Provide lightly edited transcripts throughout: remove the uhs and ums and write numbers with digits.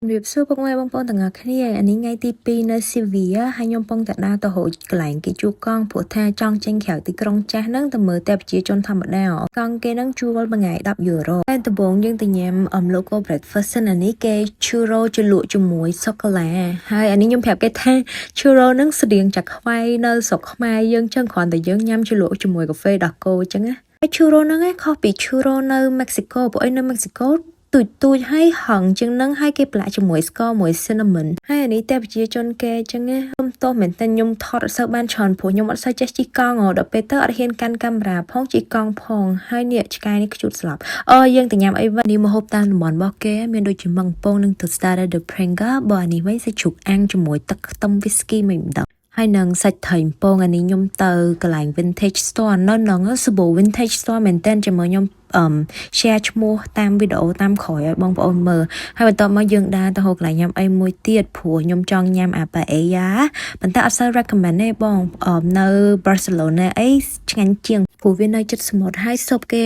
ជំរាបសួរពុកម៉ែបងប្អូនទាំងអស់គ្នាអានេះថ្ងៃទី2នៅស៊ីវីហើយខ្ញុំកំពុងតែដើរទៅរកកន្លែងគេជួលកង់ព្រោះថាចង់ចេញក្រៅទីក្រុងចាស់ហ្នឹងទៅមើលតែប្រជាជនធម្មតាកង់គេហ្នឹងជួលមួយថ្ងៃ10យូរ៉ូតែដំបូងយើងទៅញ៉ាំអម local breakfast សិនអានេះគេ churro ជ្រលក់ជាមួយសូកូឡាហើយអានេះខ្ញុំប្រាប់គេថា churro ហ្នឹងស្តៀងចាក់ខ្វៃនៅស្រុកខ្មែរយើងចឹងគ្រាន់តែយើងញ៉ាំជ្រលក់ជាមួយកាហ្វេដោះគោចឹងណាហើយ churro ហ្នឹងឯងខុសពី churro នៅ Mexico ព្រោះអីនៅ Mexico ទូចទូចហើយហឹងជាងនឹងហើយគេប្រឡាក់ជាមួយស្ករមួយ cinnamon ហើយអានេះតែប្រជាជនគេអញ្ចឹងណាខ្ញុំទោសមែនតើខ្ញុំថតអត់សូវបានច្រើនព្រោះខ្ញុំអត់សូវចេះជិះកង់ហ៎ដល់ពេលទៅអត់ហ៊ានកាន់កាមេរ៉ាផងជិះកង់ផងហើយនេះឆ្កែនេះខ្ជូតស្លាប់អឺយើងទៅញ៉ាំអីវិញនេះមកហូបតាមតំបន់របស់គេមានដូចជាមឹងពងនិង tostada de pringa បើអានេះវិញសាច់ជ្រូកអាំងជាមួយទឹកខ្ទឹម whisky មិនម្ដងហើយនឹងសាច់ត្រីពងអានេះខ្ញុំទៅកន្លែង vintage store នៅនឹងសបូ vintage store មែនតើជាមួយខ្ញុំអឺ share ឈ្មោះតាមវីដេអូតាមក្រោយឲ្យបងប្អូនមើលហើយបន្ទាប់មកយើងដើរទៅហូបកន្លែងញ៉ាំអីមួយទៀតព្រោះខ្ញុំចង់ញ៉ាំអា paella ប៉ុន្តែអត់សូវ recommend ទេបងនៅ Barcelona អីឆ្ងាញ់ជាងព្រោះវានៅជិតសមុទ្រហើយស៊ុបគេ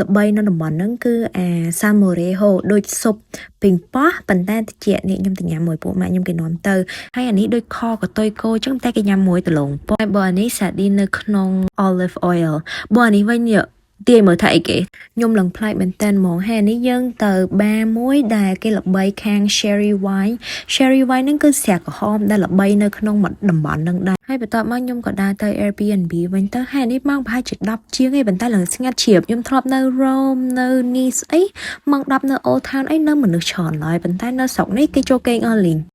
ល្បីនៅតំបន់ហ្នឹងគឺអា Salmorejo ដូចស៊ុបពីងប៉ោះប៉ុន្តែតិចនេះខ្ញុំទៅញ៉ាំមួយពួកម៉ាក់ខ្ញុំគេនាំទៅហើយអានេះដូចខកតុយគោអញ្ចឹងតែគេញ៉ាំមួយដលងប៉ុន្តែបើអានេះសាឌីននៅក្នុង olive oil បើអានេះវិញនេះទាយមើលថាអីគេខ្ញុំឡើងប្លែកមែនតើហ្មងហើយនេះយើងទៅបារមួយដែលគេល្បីខាង sherry wine. Sherry wine ហ្នឹងគឺស្រាក្រហមដែលល្បីនៅក្នុងតំបន់ហ្នឹងដែរហើយបន្ទាប់មកខ្ញុំក៏ដើរទៅ Airbnb វិញទៅហើយនេះម៉ោងប្រហែលជា10ជាងឯងប៉ុន្តែឡើងស្ងាត់ជ្រាបខ្ញុំធ្លាប់នៅ Rome នៅ Nice អីម៉ោង10នៅ Old Town អីនៅមនុស្សច្រើនឡើយប៉ុន្តែនៅស្រុកនេះគេចូលគេងអស់លីង។